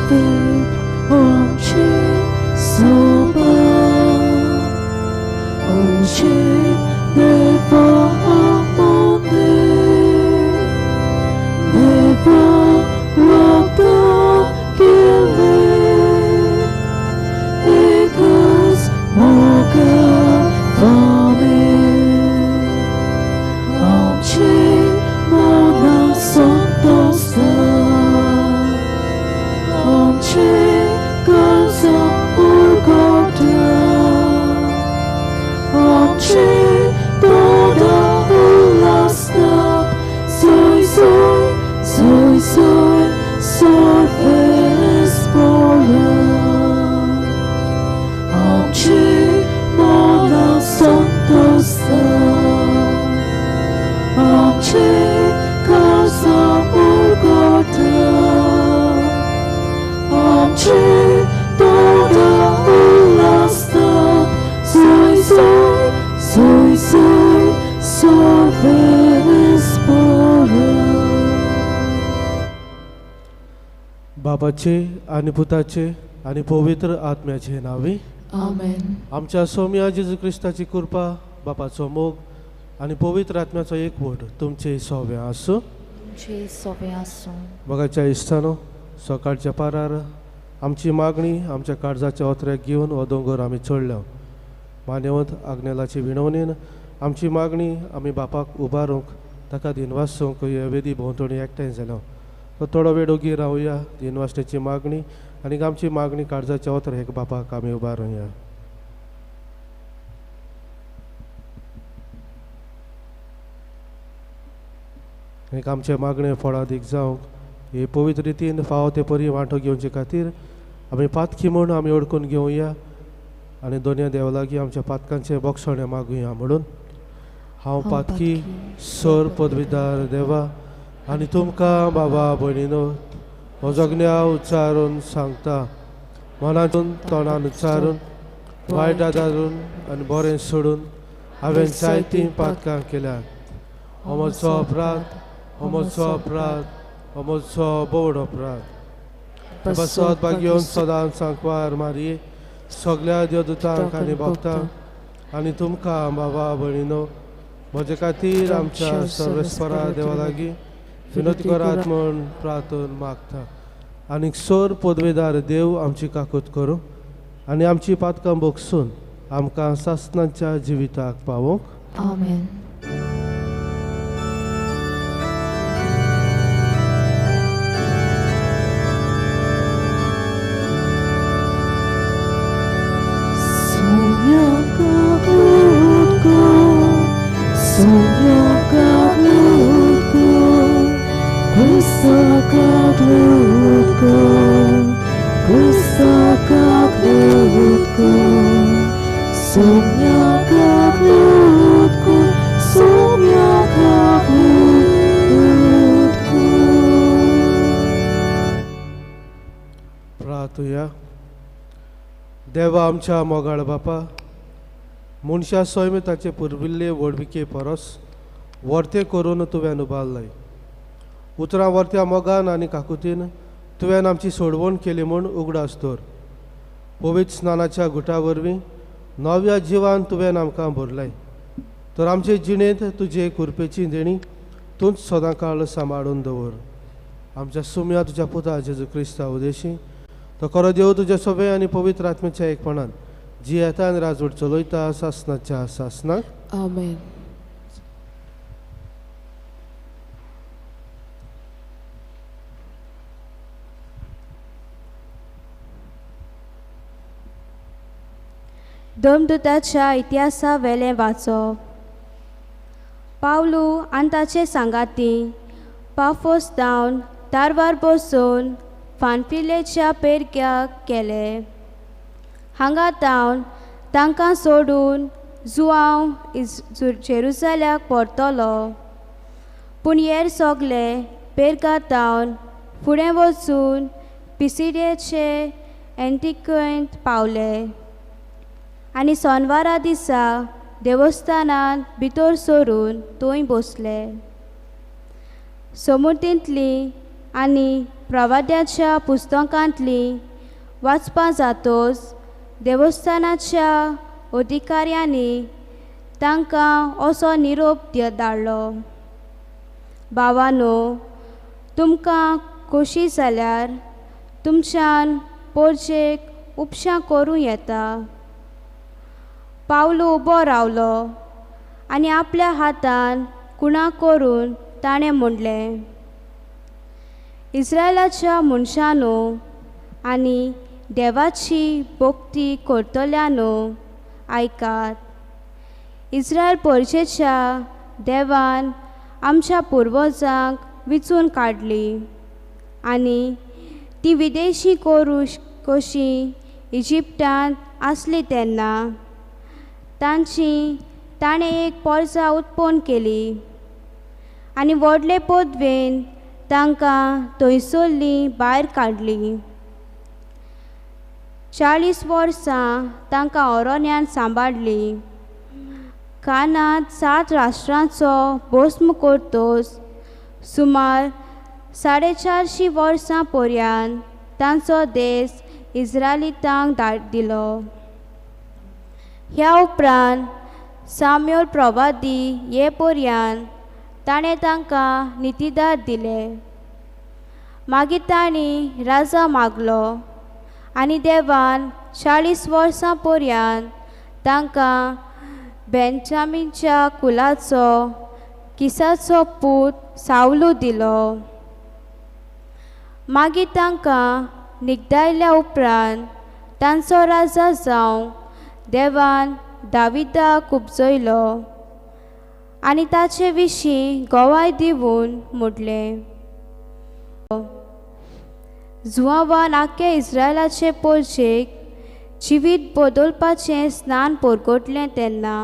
David आमचे सोबा आमचे देवा मंदिर देवा वाग्दान केलें एकच मोगा फामें आमचे मनां संतोषता आमचे काळजां उरगोटा आमचे तोंडां उल्हासतात सोय सोय सोय सोय सर्वेस्परा आमचे मनां संतोषता आमचे काळजां उरगोटा आमचे तोंडां उल्हासतात सोय सोय सोय सोय सर्वेस्परा. बापाचे आनी पुताचे आनी पवित्र आत्म्याचे नांवी आमेन. आमच्या सोम्या जेजू क्रिस्ताची कृपा, बापाचो मोग आनी पवित्र आत्म्याचो एकवट तुमचे सोवे आसूं. तुमचे सोवे आसूं. मोगाच्या इश्टानो, सकाळच्या पारार आमची मागणी आमच्या काळजाच्या ओतऱ्याक घेवन हो दोंगर आमी चडल्या. मान्यवंत आग्नेलाचे विणवणेन आमची मागणी आमी बापाक उबारूंक ताका दिनवासूंक हे वेदी भोंवतणी एकठांय जालो. तो थोडो वेळ ओगी रावया, दिनवासण्याची मागणी आनी आमची मागणी काळजाच्या ओतऱ्याक बापाक आमी उबारुया. आनी आमचे मागणे फळादीक जावंक हे पवित्र रितीन फावो ते परी वांटो घेवचे खातीर आमी पातकी म्हूण आमी ओडकून घेवया आनी दोनया देवा लागीं आमच्या पातकांचे बोगसणे मागुया. म्हणून हांव पातकी सर पदवीदार देवा आनी तुमकां बाबा भयणीनो म्हजो ज्ञाव उच्चारून सांगता, मनातून तोंडान उच्चारून वायट आदारून आनी बरें सोडून हांवें जायतीं पातकां केल्यात. हो म्हजो अपराध, हो म्हजो अपराध, हो म्हजो बोड अपराध. बसत बागेवन सदां सांकवार मारये सगळ्या देवदूतांक आनी भक्तांक आनी तुमकां बाबा भयणीनो म्हजे खातीर आमच्या सर्वेस्परा देवा लागीं विनोद करात म्हूण प्रार्थन मागता. आनी सोर पदवेदार देव आमची काकूत करूं आनी आमची पातकां भोगसून आमकां सासणाच्या जिविताक पावोवंक. आमेन. प्रार्थुया. देवा आमच्या मोगाळ बापा, मनशा सैम ताचे पुर्विल्ले व्हडविके परस वर्ते करून तुवें उबारलाय. उतरां वर्त्या मोगान आनी काकुतीन तुवें आमची सोडवण केली म्हूण उगडास दवर. पवित्र स्नानाच्या गुटा वरवीं नव्या जिवान तुवें आमकां भरलाय. तर आमचे जिणेंत तुजे कृपेची देणी तूंच सदांकाळ सांबाळून दवर. आमच्या सुम्या तुज्या पुता जेजू क्रिस्ता उदेशी तो खरो देव तुज्या सोबे आनी पवित्र आत्म्याच्या एकपणान जी येता आनी राजवट चलयता सासणाच्या सासणाक. आमेन. धर्मदूताच्या इतिहासा वेलें वाचप. पावलू आनी ताचे सांगाती पाफोस धावन तारवार बसून फानफिलेच्या पेरग्याक गेले. हांगा तावन तांकां सोडून जुआंव जेरुजाल्याक परतलो. पूण हेर सगले पेरगा तावन फुडें वचून पिसिडेचे एंटिकंत पावले आनी सोनवारा दिसा देवस्थानांत भितर सरून थंय बसले. समुद्रींतली आनी प्रवाद्याच्या पुस्तकांतलीं वाचपां जातोच देवस्थानाच्या अधिकाऱ्यांनी तांकां असो निरोप धाडलो, भावानो, तुमकां खोशी जाल्यार तुमच्यान पोरजेक उपशां करूं येता. पावलो उबो रावलो आनी आपल्या हातान कुणा करून ताणें म्हणलें, इस्रायलाच्या मनशानो आनी देवाची भक्ती करतल्यानो आयकात. इस्रायल पोरजेच्या देवान आमच्या पुर्वजांक विचून काडली आनी ती विदेशी कशी इजिप्टांत आसली तेन्ना तांची ताणें एक पोरजा उत्पन्न केली आनी व्हडले पदवेन तांकां थंयसरली भायर काडली. 40 वर्सां तांकां अरण्यांत सांबाळ्ळी. कानांत 7 राष्ट्रांचो भस्म करतोच सुमार 450 वर्सां पर्यंत तांचो देश इस्रायलितांक दिलो. ह्या उपरांत साम्योल प्रवादी ये पर्यंत ताणें तांकां नितिदार दिले. मागीर तांणी राजा मागलो आनी देवान 40 वर्सां पर्यंत तांकां बेंजामीनच्या कुलाचो किसाचो पूत सावलू दिलो. मागीर तांकां निगदायल्या उपरांत तांचो राजा जावंक देवान दाविदाक उपजयलो आनी ताचे विशीं गवाय दिवन म्हटलें, जुआवान आख्या इस्रायलाचे पोरजेक जिवीत बदलपाचें स्नान परगटलें तेन्ना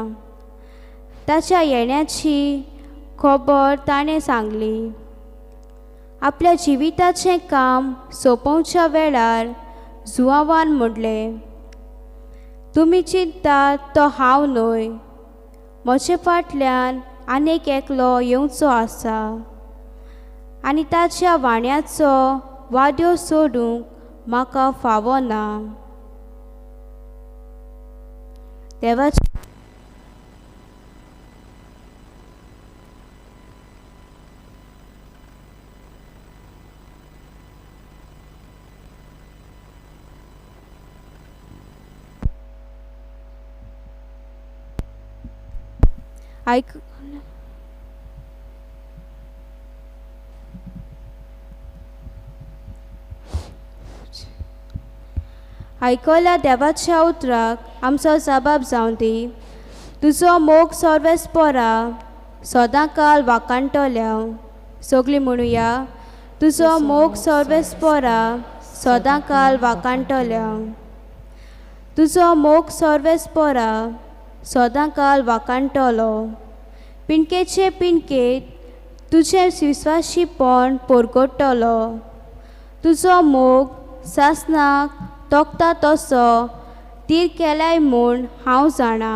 ताच्या येण्याची खबर ताणें सांगली. आपल्या जिविताचें काम सोंपोवच्या वेळार जुआवान म्हटलें, तुमी चिंतात तो हांव न्हय, म्हजे फाटल्यान आनीक एकलो येवचो आसा आनी ताच्या वाण्याचो वाद्यो सोडूंक म्हाका फावो ना. देवाच्या आयकल्या देवाच्या उतराक आमचो जबाब जावं दी. तुजो मोग सर्वेस्परा सदांकाल वाखाणटल्या. सगळीं म्हणुया, तुजो मोग सर्वेस्परा सदांकाल वाखाणटल्या. तुजो मोग सर्वेस्परा सदांकाल वाखाणटलो. पिणकेचे पिणकेत तुजें विस्वाशीपण परगटलो. तुजो मोग सासनाक तोखता तसो तीर केलाय म्हूण हांव जाणा.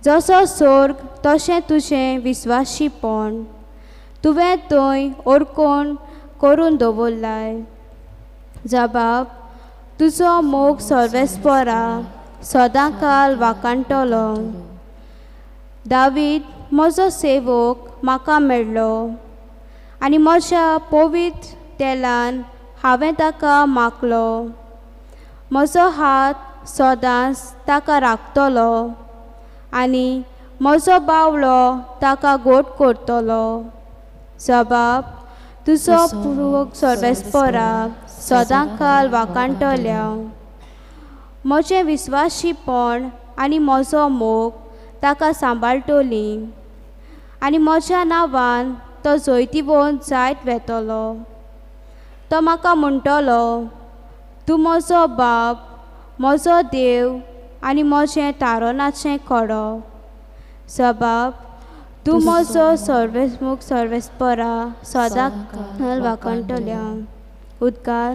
जसो सोर्ग तशें तुजें विस्वाशीपण तुवें थंय ओरकोन करून दवरलाय. जबाब, तुजो मोग सर्वेस्परा सदांकाल वाखाणटलो. दावीद म्हजो सेवक म्हाका मेळ्ळो आनी म्हज्या पवित्र तेलान हांवें ताका मागलो. म्हजो हात सदांच ताका राखतलो आनी म्हजो बावळो ताका गोड करतलो. जबाब, तुजो मोग सर्वेस्परा सदांकाल वाखाणटल्या. म्हजें विस्वाशीपण आनी म्हजो मोग ताका सांबाळटली आनी म्हज्या नांवान तो जैतिवंत जायत वेतलो. तो म्हाका म्हणटलो, तूं म्हजो बाप, म्हजो देव आनी म्हजें तारोनाचें कडो. जबाब, तूं म्हजो सर्वेस्मूख सर्वेस्परा सदांकाल वाखाणटल्या. उद्गार.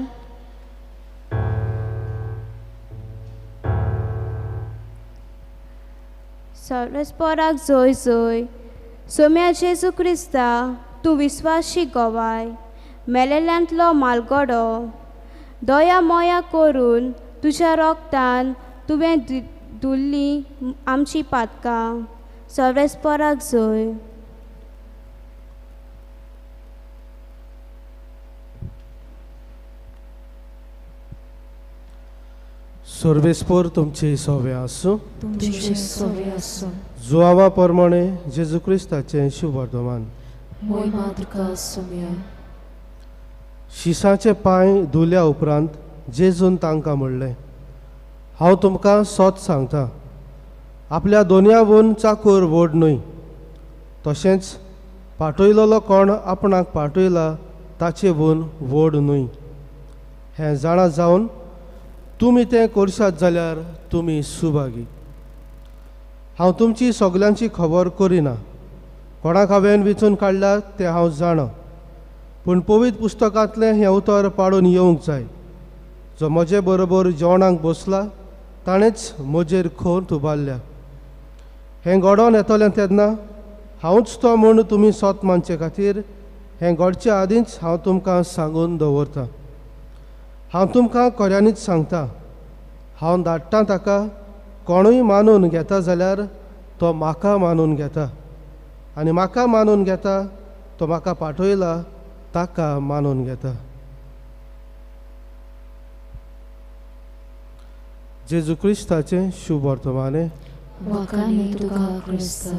सर्वेस्पराक जय जय. सोम्या जेजू क्रिस्ता, तूं विस्वाशी गवाय. मेलेल्यांतलो मालगडो, दया मोया करून तुज्या रोगतान तुवें धुल्ली आमची पातकां. सर्वेस्पराक जय. सर्वेस्पोर तुमचे सोवे आसूं. तुमचे सोवे आसूं. जुआवा प्रमाणे जेजू क्रिस्ताचें शुभवर्तमान. मोहिमा तुका सोम्या. शिसाचे पांय धुल्या उपरांत जेजून तांकां म्हणलें, हांव तुमकां सत सांगता, आपल्या दोनयावून चाकूर व्हड न्हय, तशेंच पाटयलोलो कोण आपणाक पाटयला ताचेवून व्हड न्हय. हें जाणा जावन तुमी तें करशात जाल्यार तुमी सुभागी. हांव तुमची सगल्यांची खबर करिना, कोणाक हांवें विचून काडला तें हांव जाणा, पूण पवित्र पुस्तकांतलें हें उतर पाडून येवंक जाय, जो म्हजे बरोबर जेवणाक बसला ताणेंच म्हजेर खोंट उबारल्या. हें घडोवन येतलें तेन्ना हांवूच तो म्हूण तुमी सत मानचे खातीर हें घडचे आदींच हांव तुमकां सांगून दवरतां. हांव तुमकां खऱ्यांनीच सांगता, हांव धाडटां ताका कोणूय मानून घेता जाल्यार तो म्हाका मानून घेता, आनी म्हाका मानून घेता तो म्हाका पाठयला ताका मानून घेता. जेजू क्रिस्ताचें शुभ वर्तमाने. वाखाणी तुका क्रिस्ता.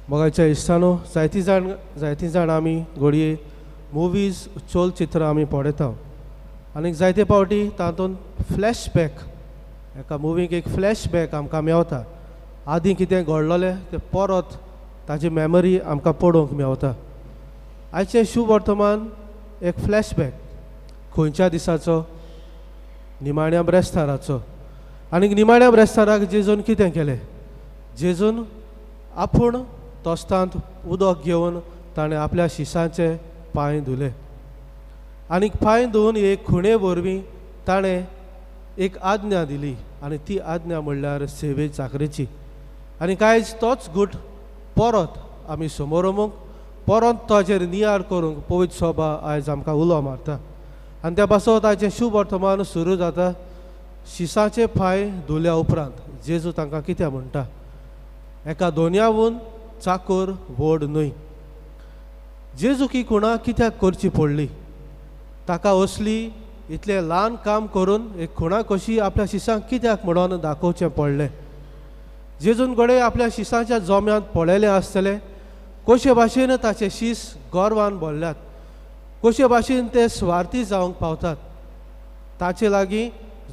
मोगाच्या इश्टानो, जायतीं जाण आमी घडये मुवीज चलचित्रां आमी पळयता आनी जायते फावटी तातूंत फ्लॅशबॅक, एका मुवीक एक फ्लॅशबॅक आमकां मेवता. आदीं कितें घडलेलें तें परत ताजी मेमरी आमकां पळोवंक मेवता. आयचें शुभ वर्तमान एक फ्लॅशबॅक खंयच्या दिसाचो, निमाण्या ब्रेस्ताराचो. आनी निमाण्या ब्रेस्ताराक जेजून कितें केलें, जेजून आपूण तोस्तांत उदक घेवन ताणें आपल्या शिसांचे पांय धुले, आनी पांय धुवन एक खुणे वरवीं ताणें एक आज्ञा दिली, आनी ती आज्ञा म्हणल्यार सेवे चाकरेची. आनी कांयच तोच गूट परत आमी समोरमूंक, परत ताचेर नियाळ करूंक पवित्र सभा आयज आमकां उलो मारता. आनी त्या पासत आयचें शुभ वर्तमान सुरू जाता. शिसाचे पांय धुल्या उपरांत जेजू तांकां कितें म्हणटा, एका दोनयावून चाकोर व्हड न्हय. जेजूक ही खुणा कित्याक करची पडली? ताका असली इतलें ल्हान काम करून एक खुणा कशी आपल्या शिसांक कित्याक म्हणून दाखोवचें पडलें? जेजून घडये आपल्या शिसांच्या जोम्यांत पळयलें आसतलें कशे भाशेन ताचे शीस गर्वान भरल्यात, कशे भाशेन ते स्वार्थी जावंक पावतात. ताचे लागीं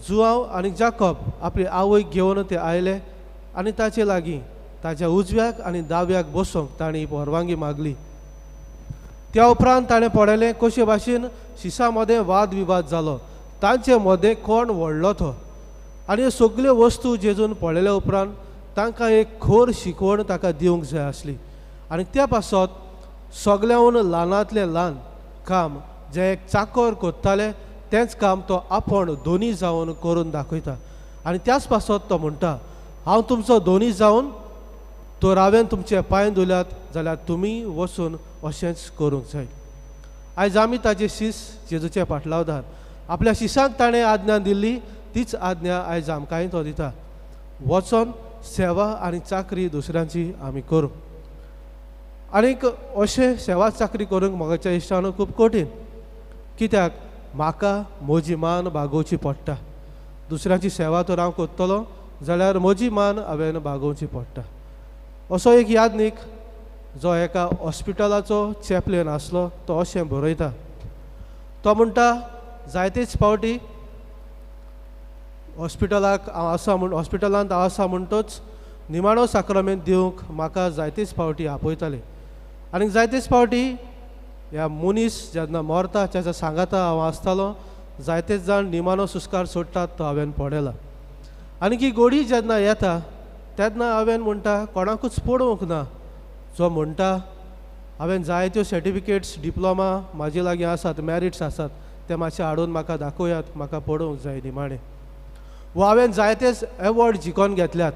जुआंव आनी जाकब आपली आवयक घेवन ते आयले आनी ताचे लागीं ताच्या उजव्याक आनी दाव्याक बसोंक तांणी परवानगी मागली. त्या उपरांत ताणें पळयलें कशे भाशेन शिसां मदें वाद विवाद जालो, तांचे मदें कोण व्हडलो तो. आनी ह्यो सगल्यो वस्तू जेजून पळयल्या उपरांत तांकां एक खोर शिकवण ताका दिवंक जाय आसली. आनी त्या पासत सगळ्याहून ल्हानांतलें ल्हान काम जें एक चाकर करताले तेंच काम तो आपूण दोनी जावन करून दाखयता. आनी त्याच पासत तो म्हणटा, हांव तुमचो दोनी जावन तर हांवें तुमचे पांय धुल्यात जाल्यार तुमी वचून अशेंच करूंक जाय. आयज आमी ताजे शीस जेजूचे पाटलावदार, आपल्या शिसांक ताणें आज्ञा दिल्ली तीच आज्ञा आयज आमकांय तो दिता. वचोन सेवा आनी चाकरी दुसऱ्यांची आमी करूं. आनीक अशें सेवा चाकरी करूंक म्हज्या इश्टान खूब कठीण, कित्याक म्हाका म्हजी मान बागोवची पडटा. दुसऱ्यांची सेवा तर हांव करतलो जाल्यार म्हजी मान हांवें बागोवची पडटा. असो एक यादनीक जो एका हॉस्पिटलाचो चॅपलेन आसलो तो अशें बरयता. तो म्हणटा, जायतेच फावटी हॉस्पिटलाक हांव आसा म्हूण, हॉस्पिटलांत हांव आसा म्हणटच निमाणो साक्रामेंत दिवंक म्हाका जायतेच फावटी आपयताले. आनी जायतेच फावटी ह्या मनीस जेन्ना मरता ताच्या सांगाता हांव आसतालो, जायतेच जाण निमाणो सुस्कार सोडटात तो हांवें पळयला. आनी ही गोडी जेन्ना येता तेन्ना हांवें म्हणटा कोणाकूच पळोवंक ना. जो म्हणटा हांवें जायत्यो सर्टिफिकेट्स डिप्लोमा म्हाजे लागीं आसात, मॅरिट्स आसात, ते मातशे हाडून म्हाका दाखोवयात, म्हाका पळोवंक जाय निमाणें. वो हांवें जायतेच एवॉर्ड जिखोन घेतल्यात,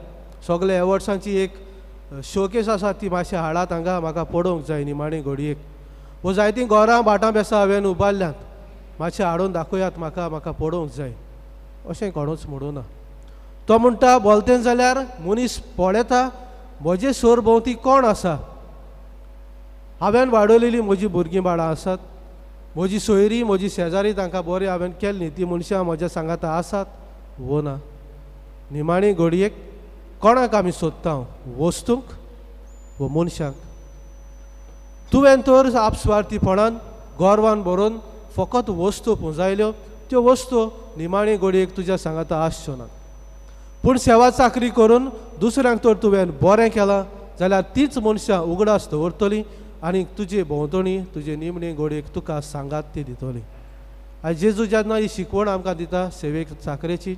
सगळे एवॉर्ड्सांची एक शोकेस आसा ती मातशें हाडात हांगा, म्हाका पडोवंक जाय निमाणी घडयेक, वो जायतीं घरां भाटां बेसां हांवें उबारल्यांत, मातशें हाडून दाखयात म्हाका, म्हाका पडोवंक जाय. अशें कोणूच म्हणूना. तो म्हणटा बोलतें जाल्यार मनीस पळयता म्हजे सरभोंवती कोण आसा, हांवें वाडयलेली म्हजी भुरगीं बाळां आसात, म्हजी सोयरी म्हजी शेजारी तांकां बरें हांवें केल्ली, ती मनशां म्हज्या सांगाता आसात वो ना. निमाणी घडयेक कोणाक आमी सोदता, वस्तूंक वो मनशांक? तुवें तर आपस्वार्थीपणान गर्वान भरून फकत वस्तू पुंजायल्यो, त्यो वस्तू निमाणी घडयेक तुज्या सांगाता आसच्यो ना. पूण सेवा चाकरी करून दुसऱ्यांक तर तुवें बरें केलां जाल्यार तीच मनशां उगडास दवरतलीं आनी तुजे भोंवतणी तुजे निमणे घडयेक तुका सांगात ती दितली. आयज जेजू जेन्ना ही शिकवण आमकां दिता सेवेक चाकरेची,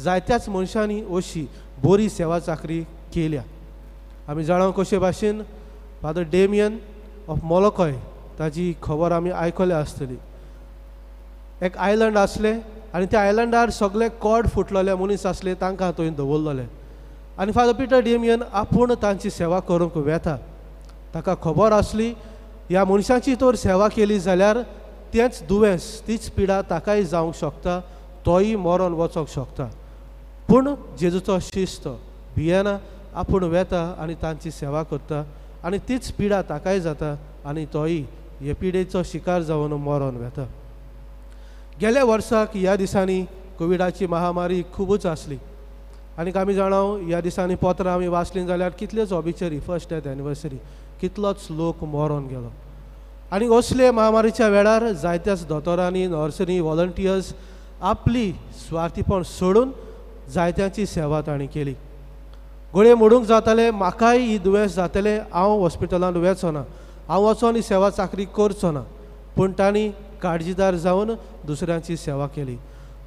जायत्याच मनशांनी अशी बरी सेवा चाकरी केल्या. आमी जाणा कशे भाशेन फादर डेमियन ऑफ मोलोकॉय ताजी खबर आमी आयकल्या आसतली. एक आयलंड आसलें आनी त्या आयलंडार सगळे कॉड फुटलेले मनीस आसले, तांकां थंय दवरलेले आनी फादर पिटर डेमियन आपूण तांची सेवा करूंक वेता. ताका खबर आसली ह्या मनशांची तर सेवा केली जाल्यार तेंच दुयेंस तीच पिडा ताकाय जावंक शकता, तोय मरोन वचोंक शकता. पूण जेजूचो शिस्त भियेना, आपूण वेता आनी तांची सेवा करता आनी तीच पिडा ताकाय जाता आनी तोय हे पिडेचो शिकार जावन मरोन वेता. गेल्या वर्साक ह्या दिसांनी कोविडाची महामारी खुबूच आसली आनी आमी जाणा ह्या दिसांनी पत्रां आमी वाचलीं जाल्यार कितल्योच ऑबिचरी फर्स्ट डेथ एनिवर्सरी कितलोच लोक मरोन गेलो. आनी असले महामारीच्या वेळार जायत्याच दोतोरांनी नर्सांनी व्हॉलंटियर्स आपली स्वार्थीपण सोडून जायत्यांची सेवा तांणी केली. घडये म्हणूंक जातालें म्हाकाय ही दुयेंस जातलें, हांव हॉस्पिटलांत वचो ना, हांव वचोन ही सेवा चाकरी करचो ना, पूण तांणी काळजीदार जावन दुसऱ्यांची सेवा केली.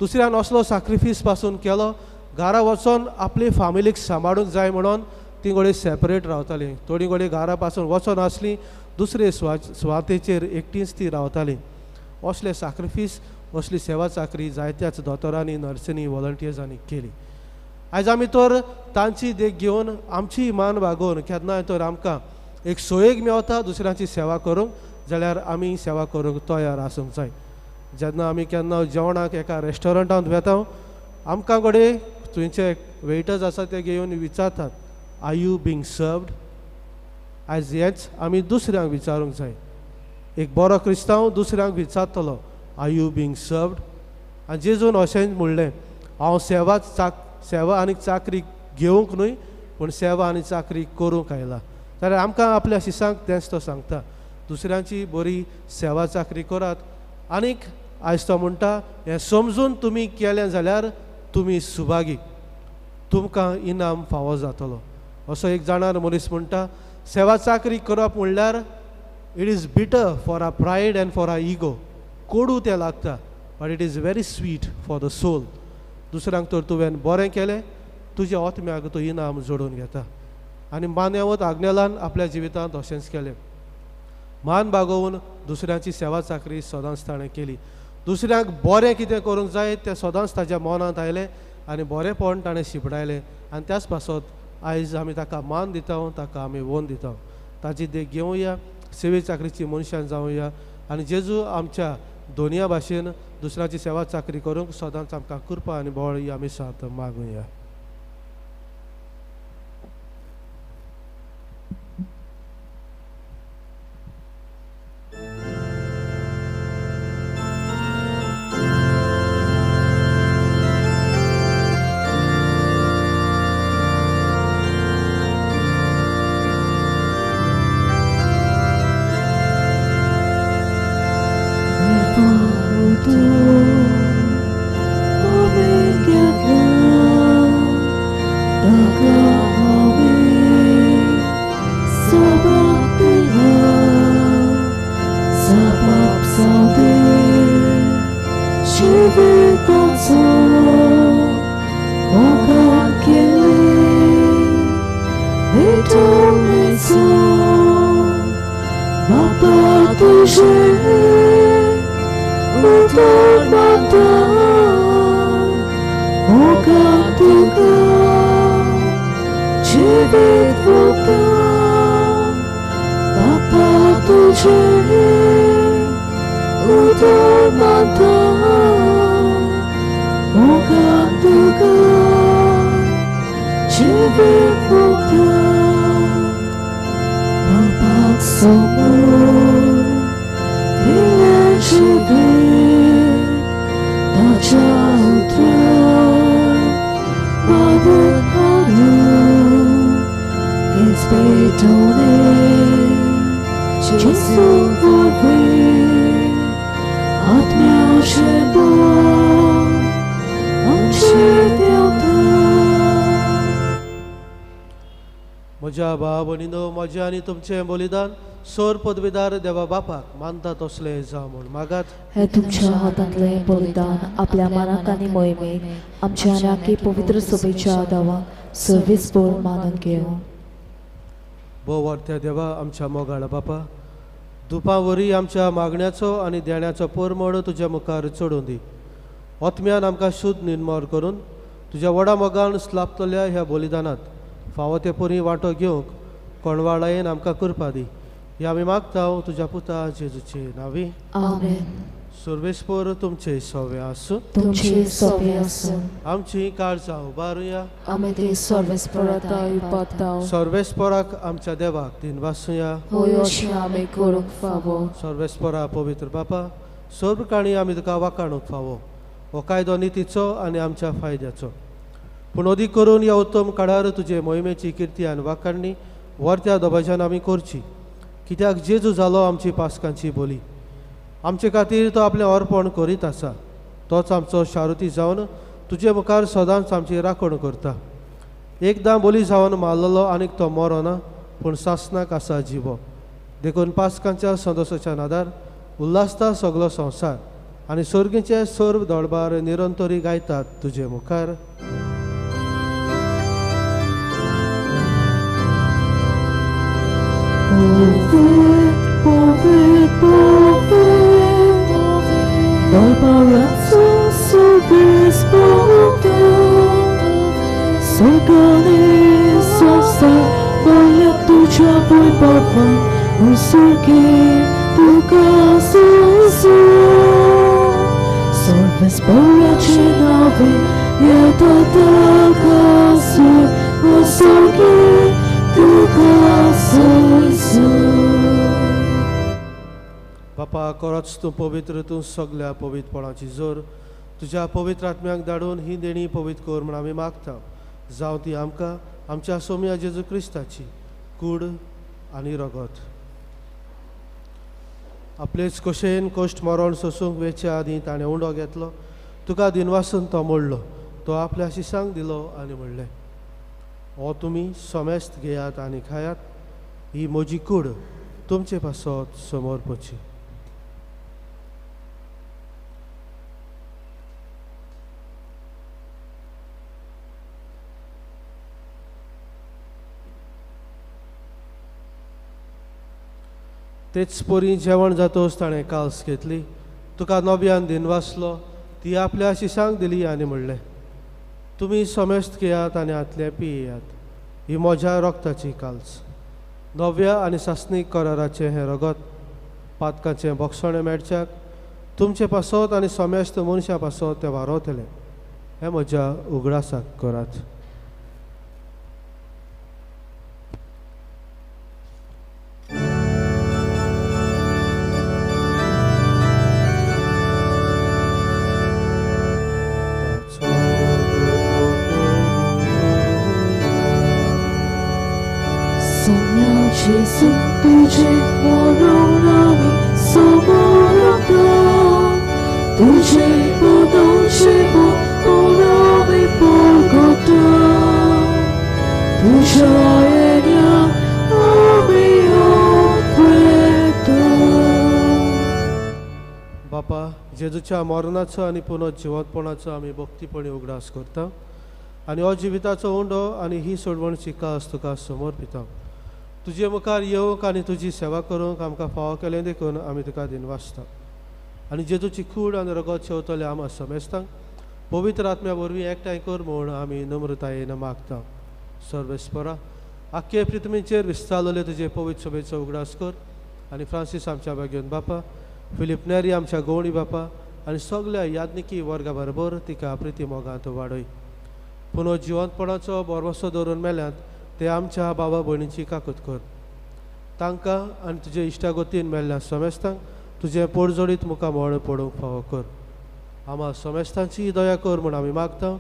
दुसऱ्यान असलो साक्रिफीस पासून केलो, घरा वचोन आपले फामिलीक सांबाळूंक जाय म्हणून ती घडये सेपरेट रावतालीं, थोडी घडये घरा पासून वचोन आसलीं, दुसरे सुवातेचेर एकटींच ती रावतालीं. असले साक्रिफीस असली सेवा चाकरी जायत्याच दोतोरांनी नर्सींनी व्हॉलंटियर्सांनी केली. आयज आमी तर तांची देख घेवन आमची मान बागोवन केन्नाय तर आमकां एक सोयेक मेवता दुसऱ्यांची सेवा करूंक जाल्यार आमी सेवा करूंक तयार आसूंक जाय. जेन्ना आमी केन्ना जेवणाक एका रेस्टॉरंटांत वेता आमकां घडये थंयचे वेटर्स आसा ते घेवन विचारतात are you being served. आयज हेंच आमी दुसऱ्यांक विचारूंक जाय. एक बरो क्रिस्तांव दुसऱ्यांक विचारतलो are you being served. आनी जेजून अशेंच म्हणलें हांव सेवा आनी चाकरी घेवंक न्हय पूण सेवा आनी चाकरी करूंक आयला. जाल्यार आमकां आपल्या शिसांक तेंच तो सांगता, दुसऱ्यांची बरी सेवा चाकरी करात. आनीक आयज तो म्हणटा हें समजून तुमी केलें जाल्यार तुमी सुभागी, तुमकां इनाम फावो जातलो. असो एक जाणार मनीस म्हणटा सेवा चाकरी करप म्हणल्यार it is bitter for our pride and for our ego, कोडू तें लागता, but it is very sweet for the soul. दुसऱ्यांक तर तुवें बरें केलें तुज्या आत्म्याक तूं इनाम जोडून घेता. आनी मान्यवत आग्नेलान आपल्या जिवितांत अशेंच केलें, मान बागोवन दुसऱ्यांची सेवा चाकरी सदांच ताणें केली. दुसऱ्यांक बरें कितें करूंक जाय तें सदांच ताज्या मनांत आयलें आनी बरेंपण ताणें शिपडायलें आनी त्याच पासत आयज आमी ताका मान दिता, ताका आमी वोन दिता. ताजी देख घेवया, सेवे चाकरीची मनशां जावया आनी जेजू आमच्या दोनया भाशेन दुसऱ्याची सेवा चाकरी करूंक सदांच आमकां कृपा आनी बळ ही आमी साथ मागुया. Ci तुझे उदर मानता मोगान तुका जिवीत भोगता बापाक समोर दिलें जिवीत ताच्या उतरार बांदून हाडून हीच पेटोवणी जेजू वरवीं आत्म्याचें बळ आमचेर देंवता. म्हज्या भाव भयणीनो, म्हजें आनी तुमचें बलिदान सोर पदवीदार देवा बापाक मानता तसलें जावं म्हूण मागात. हे तुमच्या हातांतलें बलिदान आपल्या मनाक आनी मोहिमेक आमच्या आनी आख्खी पवित्र सभेच्या दावाक सर्वीस बोल मानून घेवं. भोव देवा आमच्या मोगाळ बापा, दुपां वरी आमच्या मागण्याचो आनी देण्याचो परमळ तुज्या मुखार चडून दी. आत्म्यान आमकां शुद्ध निर्मळ करून तुज्या व्हडा मोगान स्लापतल्या ह्या बलिदानांत फावो ते परी वांटो घेवंक कोणवाळायेन आमकां कृपा दी. हे आमी मागता तुज्या पुता जेजूचे नांवी. आमेन. सर्वेस्पर तुमचे सवे आसूं. तुमचे सोबे आसूं. आमची काळजां उबारुया. आमी ते सर्वेस्पराता उपाताव. सर्वेस्पराक आमच्या देवाक दिनवासुया. होय अशें आमी करूंक फावो. सर्वेस्परा पवित्र बापा, सर्व काणी आमी तुका वाखाणूंक फावो. हो कायदो नितीचो आनी आमच्या फायद्याचो, पूण अदीक करून ह्या उत्तम काळार तुजे मोहिमेची किर्ती आनी वाखाणणी वर्त्या दबाज्यान आमी करची. कित्याक जेजू जालो आमची पासकांची बोली. आमचे खातीर तो आपलें अर्पण करीत आसा. तोच आमचो शारुती जावन तुजे मुखार सदांच आमची राखण करता. एकदां बोली जावन मारलेलो आनीक तो मरोना, पूण सासणाक आसा जिवो. देखून पासकांच्या संदोसाच्या नादार उल्हासता सगलो संवसार आनी सर्गीचे सर्व दळबार निरंतरी गायतात तुजे मुखार. Povet, povet, povet, Barbarazzo sovis povet, Sorgani sosa, Volia tuja voi papa, Un sorgi tuca sosu, Solves porace nave, Ieta casu, Un sorgi तुका सोयसू. बापा, खरोच तूं पवित्र, तूं सगल्या पवित्रपणाची जोर. तुज्या पवित्र आत्म्याक धाडून ही देणी पवित्र कर म्हूण आमी मागता. जावं ती आमकां आमच्या सोम्या जेजू क्रिस्ताची कूड आनी रगत. आपलेच कशेन कश्ट मरण सोसूंक वेच्या आदीं ताणें उंडो घेतलो, तुका दिनवासून तो मोडलो, तो आपल्या शिसांक दिलो आनी म्हणलें, हो तुमी समेस्त घेयात आनी खायात, ही म्हजी कूड तुमचे पासत समोर पोची. तेच परी जेवण जातोच ताणें काल्स घेतली, तुका नव्यान दिनवासलो, ती आपल्या शिसांक दिली आनी म्हणलें, तुमी समेस्त घेयात आनी हातलें पियेयात, ही म्हज्या रगताची काल्स. नव्या आनी सासणीक कराराचें हें रगत पातकाचें बोगसणें मेळच्याक तुमचे पासत आनी समेस्त मनशां पासत तें वारोवतलें. हें म्हज्या उगडासाक करात. Gesù, तुझे मरण आमी समोरता, तुझे पदांचे मरण आमी परगटा, तुझ्या येण्या आमी ओंकता. बापा, जेजूच्या मरणाचो आनी पुनर्जिवंतपणाचो आमी भक्तीपणी उगडास करता आनी हो जिविताचो उंडो आनी ही सोडवणची कास तुका समर्पिता. तुजे मुखार येवंक आनी तुजी सेवा करूंक आमकां फावो केलें देखून आमी तुका दिनवासता. आनी जेजूची कूड आनी रगत शेवतले आमा समेस्तांक पवित्र आत्म्या वरवीं एकठांय कर म्हूण आमी नम्रतायेन मागता. सर्वेस्परा, आख्खे पृथ्वीचेर विस्तारलेले तुजे पवित्र सभेचो उगडास कर आनी फ्रांसीस आमच्या बागेवन बापा, फिलीप नेरी आमच्या गोवणी बापा आनी सगल्या याज्ञिकी वर्गा बरोबर तिका प्रिती मोगांत वाडय. पुनः जिवंतपणाचो भरवसो दवरून मेल्यात ते आमच्या बाबा भयणीची काकूत कर. तांकां आनी तुजे इश्टागतीन मेल्ल्या समेस्तांक तुजें पोडजोडीत मुखार मळ पडूंक फावो कर. आमा समेस्तांची दया कर म्हूण आमी मागता.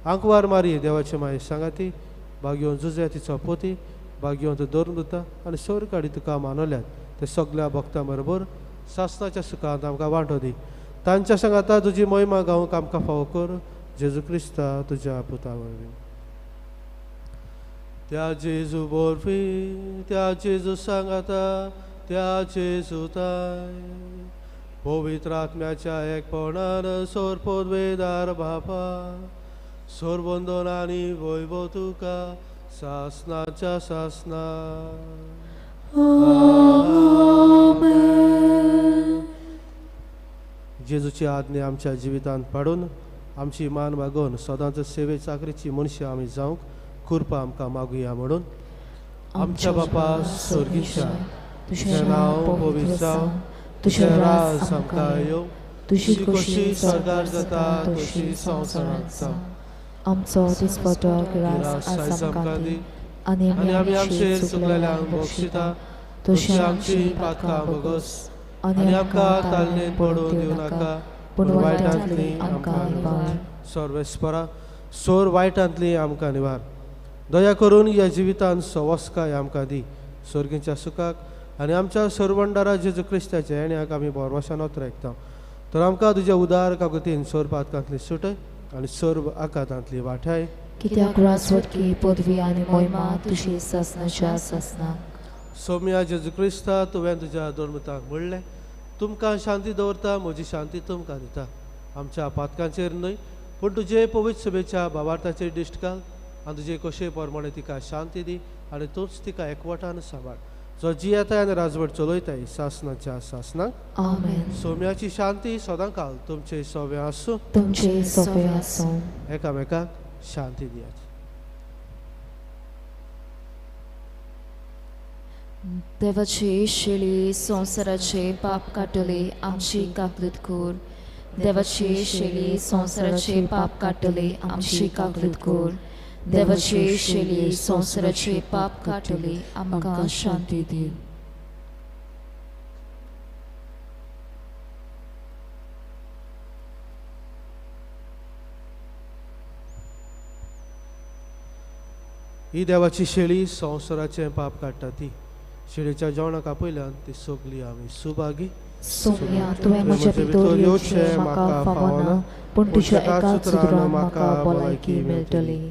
आंकवार मारी देवाचे माये सांगाती, बागयोवन जुजे तिचो पोती, बागयोवन तूं धरून दिता आनी सोरकाडी तुका मानवल्यात ते सगल्या भक्तां बरोबर सासनाच्या सुखांत आमकां वांटो दी. तांच्या सांगाता तुजी मोहिमा गावंक आमकां फावो कर, जेजू क्रिस्ता तुज्या पुता वरवीं. त्या जेजू बोरफी, त्या जेजू सांगाता, त्या जेजू ताय, पवित्र आत्म्याच्या एकपणान सोर पदवेदार बापा, सोरबंदन आनी वैभव तुका सासनाच्या सासना. जेजूची आज्ञा आमच्या जिवितांत पाडून आमची मान मागून सदांच सेवे चाकरीची मनशां आमी जावंक कृपा आमकां मागुया म्हणून. आमच्या बापा स्वर्गीच्या, तुजें नांव पवित्र जावं, तुजें राज आमकां येवं, तुजी खोशी स्वर्गार जाता तशी संवसारांत जावं. आमचो दिसपटो ग्रास आज आमकां दी आनी आमी आमचेर चुकलेल्यांक बक्षिता तशी आमची पातकां भोगोस आनी आमकां तालनेन पडून दिवं नाका, पूण वायटांतली आमकां निवार. सर्वेस्परा सोर वायटांतली आमकां निवार. दया करून ह्या जिवितान सवस्काय आमकां दी, स्वर्गीच्या सुखाक आनी आमच्या सरवंडारा जेजू क्रिस्ताच्या येण्याक आमी भरवशान ओतरायता. तर आमकां तुज्या उदार काकुतीन सोर पातकांतली सुटय आनी सर्व आकातांतली वाठाय. कित्याक राजवटकी पदवी आनी मोहिमा तुजी सासनाच्या सासनाक. सोम्या जेजू क्रिस्ता, तुवें तुज्या धर्मतांक म्हणलें, तुमकां शांती दवरता, म्हजी शांती तुमकां दिता. आमच्या पातकांचेर न्हय पूण तुजे पवित्र सभेच्या भावार्थाचेर दिश्ट घाल आनी तुजे कशे प्रमाणे तिका शांती दी आनी तूंच तिका एकवटान सांबाळ, जो जियेताय आनी राजवट चलयताय सासनाच्या सासनाक. आमेन. सोम्याची शांती सदांकाल तुमचे सोवे आसूं, तुमचे सोवे आसूं. एकामेकाक शांती दियात. देवाची शेळी संवसाराचे पाप काडटले आमची काकलूत कर. देवाची शेळी संवसाराचे पाप काडटले आमची काकलूत कर. देवाची शेळी संवसाराचे पाप काडटले आमकां शांती दी. ही देवाची शेळी संवसाराचें पाप काडटा ती शेळीच्या जेवणाक आपयल्यान ती सगली आमी सुभागी. सोम्या, तुवें म्हज्या भितर येवचें म्हाका फावना, पूण तुज्या एकाच उतरान म्हाका भलायकी मेळटली.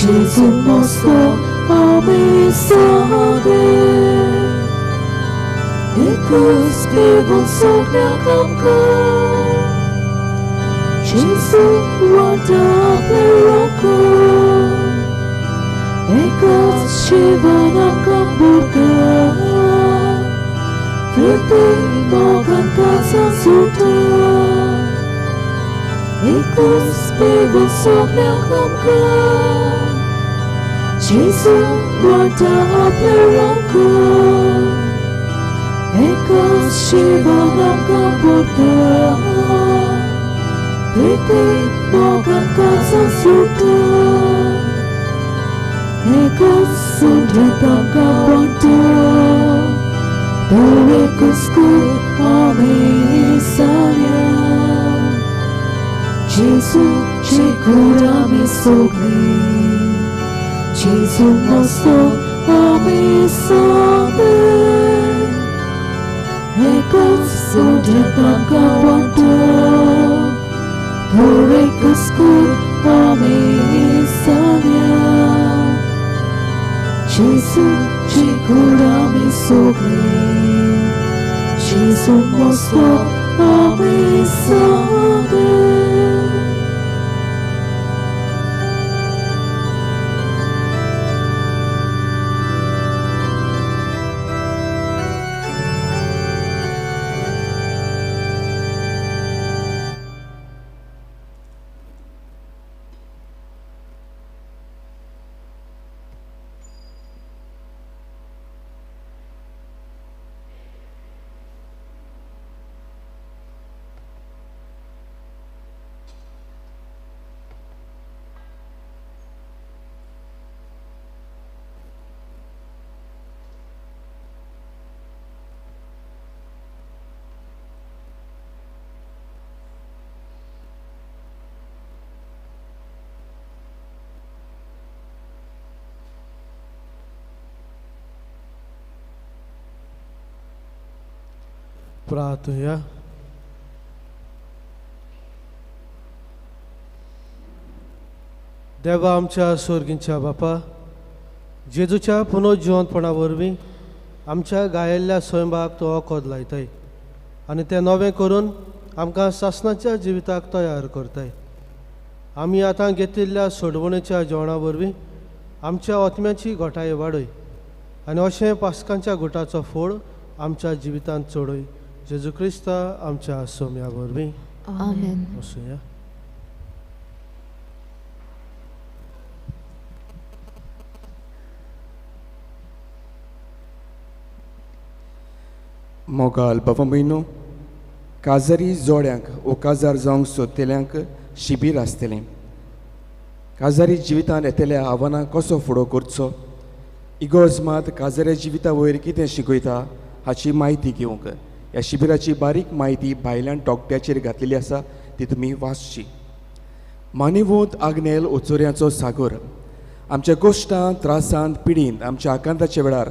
Gesù mostro आमी सादे एकूच पेवन सगळ्यांक आमकां जेजू वांटा आपलें रोखून एकाच जिवन आमकां पुरता प्रिती मोगान काळजां सुटा एकूच पेवन सगळ्यांक आमकां जेजू वांटा आपलें रोखून एकाच जिवन आमकां पुरता प्रिती मोगान काळजां सुटा एकाच सुंदर आमकां वांटा तो एकूच कूड आमी साऱ्या जेजूची कूड आमी सगळीं जेजू मस्तो आमी सादे एकूच सुंदर आमकां वांटा तो एकूच कूड आमी साऱ्या जेजूची कूड आमी सगळीं जेजू मस्तो आमी सादे. प्रार्थया. देवा आमच्या सोर्गींच्या बापा, जेजूच्या पुनर्जिवंतपणा वरवीं आमच्या गायल्ल्या स्वयंबाक तो वखद लायताय आनी तें नवें करून आमकां सासणाच्या जिविताक तयार करताय. आमी आतां घेतिल्ल्या सोडवणेच्या जेवणा वरवीं आमच्या आत्म्याची घटाय वाडय आनी अशें पास्कांच्या गुटाचो फोड आमच्या जिवितांत चडय. जेजू क्रिस्ता आमच्या सोम्या वरवीं आमेन. वसुया. मोगाल बाबा म्हयनो काजारी जोड्यांक वो काजार जावंक सोदतल्यांक शिबीर आसतलें. काजारी जिवितांत येतल्या आव्हानां कसो फुडो करचो, इगोर्ज मात काजाऱ्या जिविता वयर कितें शिकयता हाची म्हायती घेवंक ह्या शिबिराची बारीक म्हायती भायल्यान तोकट्याचेर घातलेली आसा, ती तुमी वाचची. मानिवोंत आग्नेल ओचोऱ्याचो सागर आमच्या गोश्टांत त्रासांत पिडींत आमच्या आकांताच्या वेळार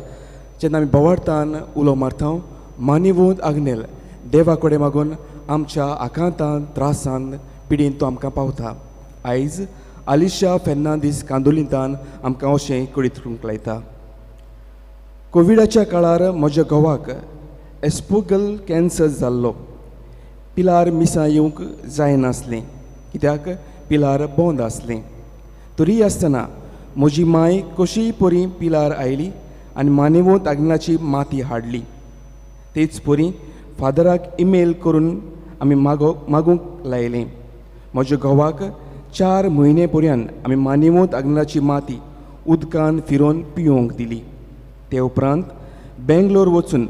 जेन्ना आमी बोवाळतान उलो मारता, मानिवोंत आग्नेल देवा कडेन मागून आमच्या आकांतान त्रासान पिडीन तो आमकां पावता. आयज आलिशा फेर्नांदीस कांदोलिंतान आमकां अशें कळीत करूंक लायता. कोविडाच्या काळार म्हज्या घोवाक एस्पोगल कॅन्सर जाल्लो. पिलार मिसां येवंक जायनासलें कित्याक पिलार बंद आसलें. तरी आसतना म्हजी मांय कशीय परी पिलार आयली आनी मानेवोंत आग्नेलाची माती हाडली. तेच परी फादराक इमेल करून आमी मागूंक लायलें. म्हज्या घोवाक 4 म्हयने पर्यंत आमी मानेवोंत आग्नेलाची माती उदकान फिरोवन पिवंक दिली. ते उपरांत बेंगलोर वचून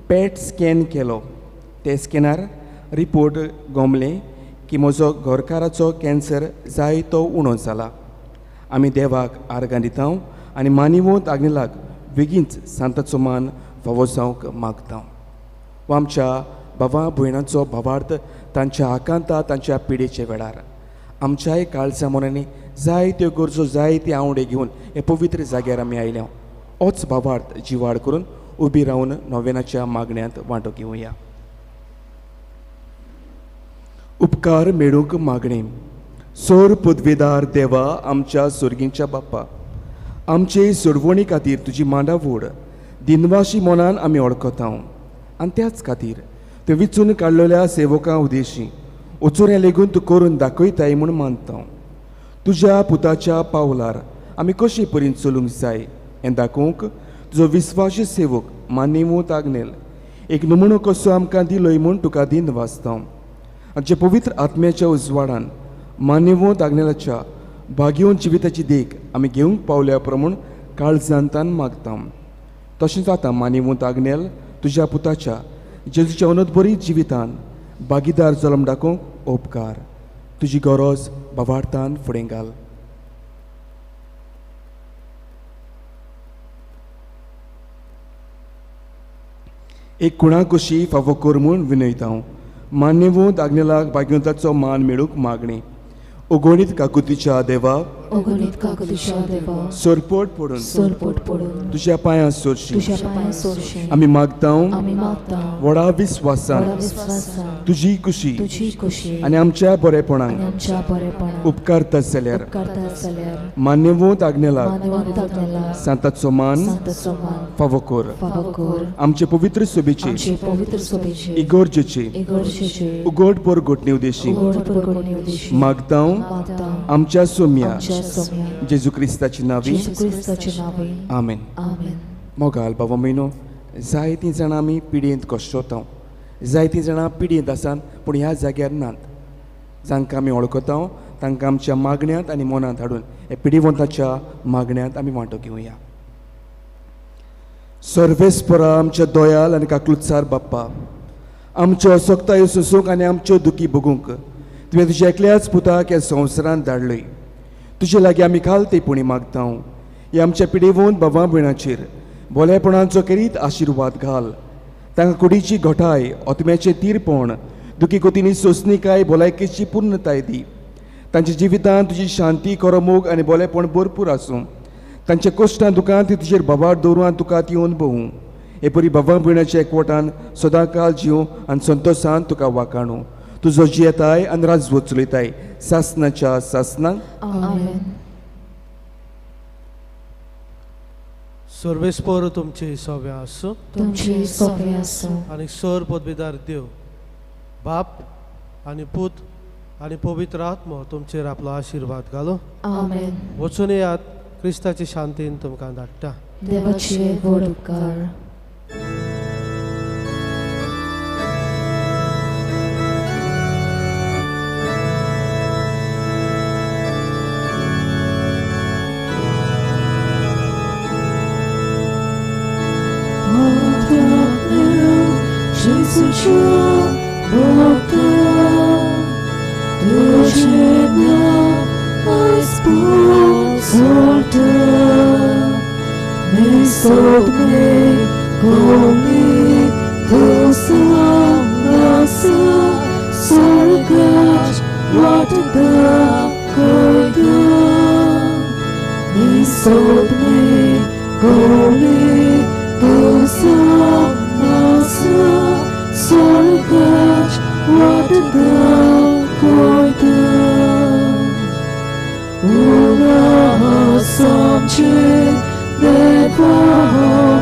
पॅट स्कॅन केलो. ते स्कॅनार रिपोर्ट गोमले की म्हजो घरकाराचो कॅन्सर जायतो उणो जाला. आमी देवाक आर्गां दिता आनी मानिवोंत आग्नेलाक बेगीनच सांताचो मान फावो जावंक मागता. व आमच्या भावा भयणांचो भावार्थ तांच्या आकांता तांच्या पिडेच्या वेळार आमच्याय काळजा मनांनी जायत्यो गरजो जायते आंवडे घेवन हे पवित्र जाग्यार आमी आयल्या. होच भावार्थ जिवाड करून उबी रावन नोवेनाच्या मागण्यांत वांटो घेवया. उपकार मेळूंक मागणें. सोर पदवेदार देवा आमच्या सुर्गींच्या बाप्पा, आमचे सोडवणी खातीर तुजी मांडावड दिनवाशी मनान आमी वळखता आनी त्याच खातीर त्यो विचून काडलेल्या सेवकां उदेशी वचून लेगून तूं करून दाखयताय म्हूण मानता. तुज्या पुताच्या पावलार आमी कशे परीन चलूंक जाय हें दाखोवंक तुजो विस्वासी सेवक मानेवंत आग्नेल एक नमुनो कसो आमकां दिलोय म्हूण तुका दिन वाचता. आमच्या पवित्र आत्म्याच्या उजवाडान मानेवंत आग्नेलाच्या भाग्यवंत जिविताची देख आमी घेवंक पावल्या प्रमाण काळजांतान मागता. तशेंच आतां मानेवंत आग्नेल तुज्या पुताच्या जेजूच्या अनोदबरी जिवितान भागीदार जल्म दाखोवंक उपकार. तुजी गरज बाबार्थान फुडें घाल. एक कुणा कशी फावो कर म्हूण विनयता हांव. मान्यवंत आग्नेलाक भाग्यवंताचो मान मेळूंक मागणी. अगणीत काकुतीच्या देवा, अगणीत काकुतीच्या देवा, सरपट पडून, सरपट पडून तुज्या पांयां सोरशी, तुज्या पांयां सोरशी आमी मागता, आमी मागता व्हडा विस्वासान तुजी कुशी, तुजी कुशी आनी आमच्या बरेपणाक, आमच्या बरेपणाक उपकारता जाल्यार, उपकारता जाल्यार मान्यवंत आग्नेलाक, मान्यवंत आग्नेलाक सांताचो मान, सांताचो मान फावो कर. फावो कर. आमचे पवित्र सभेचे, आमचे पवित्र सभेचे, इगर्जेचे, इगर्जेचे उगड परगटणे उदेशी उगड परगटणे उदेशी मागता मागता आमच्या सोम्या जेजू जेजू क्रिस्ताची नावी. जेजू क्रिस्ताचे नावे. आमेन. आमेन. मोगाल बाबा म्हयनो, जायतीं जाणां आमी पिडयेंत कश्टता, जायतीं जाणां पिडयेंत आसात पूण ह्या जाग्यार नात. जांकां आमी वळखता तांकां आमच्या मागण्यांत आनी मनांत हाडून ह्या पिडिवंताच्या मागण्यांत आमी वांटो घेवया. सर्वेस्परा आमच्या दयाल आनी काकलुत्सार बाप्पा, आमच्यो असक्तायो सोसूंक आनी आमच्यो दुखी भोगूंक तुवें तुज्या एकल्याच पुताक ह्या संवसारांत धाडलय. तुजे लागीं आमी खाल ते पुणी मागता. ह्या आमच्या पिडेवंत बाबा भयणाचेर भोलेपणाचो खेरीत आशिर्वाद घाल. तांकां कुडीची घटाय, आत्म्याचें तीरपण, दुखी कोतींनी सोंसणीकाय, भलायकेची पूर्णताय दी. तांच्या जिवितांत तुजी शांती, खरो मोग आनी भोलेपण भरपूर आसूं. तांच्या कश्टां दुकान ती तुजेर बाबार दवरूं आनी तुका ती अनुभवूं. हे परी बाबा भयणाच्या एकवटान सदांकाल जिवूं आनी संतोशान तुका वाकाणू. तुजो जियेताय आनी राजवट चलयताय सासनाच्या सासनाक. आमेन. सर्वेस्पर तुमचे सोबे आसूं, तुमचे सोबे आसूं. आनी सर पदवीदार देव बाप आनी पूत आनी पवित्र आत्मो तुमचेर आपलो आशिर्वाद घालो. आमेन. वचून येयात, क्रिस्ताची शांतीन तुमकां धाडटा. देवाचे व्हड उपकार. Ula samche deva.